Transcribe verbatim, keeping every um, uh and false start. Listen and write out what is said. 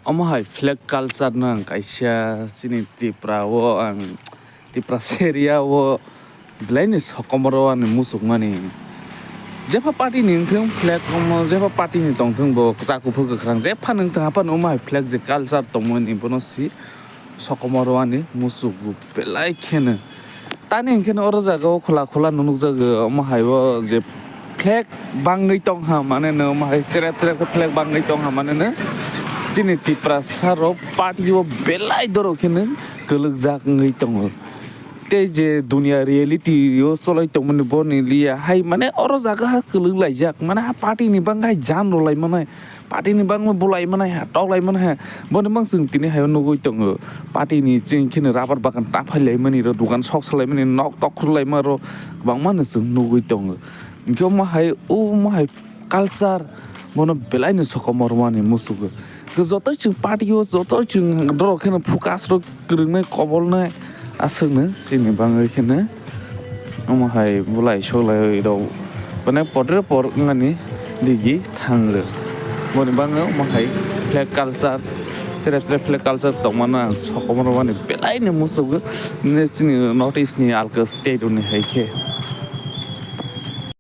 Omo hai flag culture no ang kaisa chini Tripura o ang Tripura area o belai ni sokomoro ani muchukmani. Jepha party ni wngthung flag omo, jepha party ni tongthung bo kwchak kuphur kwkhwrang jepha nungthung haphano omo hai flag je culture tongmani bono si sokomoro ani muchukgo belai kheno. Tani hwnkhe no oro jaga o khola khola no nukjago omo hai o je flag bangwi tong ha mane no omo hai cherep cherep khe flag bangwi tong ha mane no chini Tiprasa rok party o belai doro kheno kwlwkjak wngwi tongo. Tei je dunia reality o cholai tongmani boni liya hai mane oro jaga ha kwlwk laijak mane ha party ni bangwi jan rw lai manai. Party ni bangma bulai mani ha, toklai mani ha. Boni bang chwng tini hayo nugui tongo. Party ni chwng kheno rubber bagan ta phai lai mani ro, dukan sok salai mani, nok tok khurlai ma ro, kwbangma no chwng nugui tongo. Hwnkhe omo hai, omo hai culture bono belai no sokomor mani musugo. Khe joto chwng party o, joto chwng dorok kheno focus rok kwrwngnai, kobolnai, aswkno chini bangwi kheno omo hai bulai soklai rok mane podre por wngmani digi thango. Boni bagwi omo hai flag culture, cherep cherep flag culture tongmano ang sokomoro mani belai no musugo. Nini chini North East ni alka state rokni hai khe.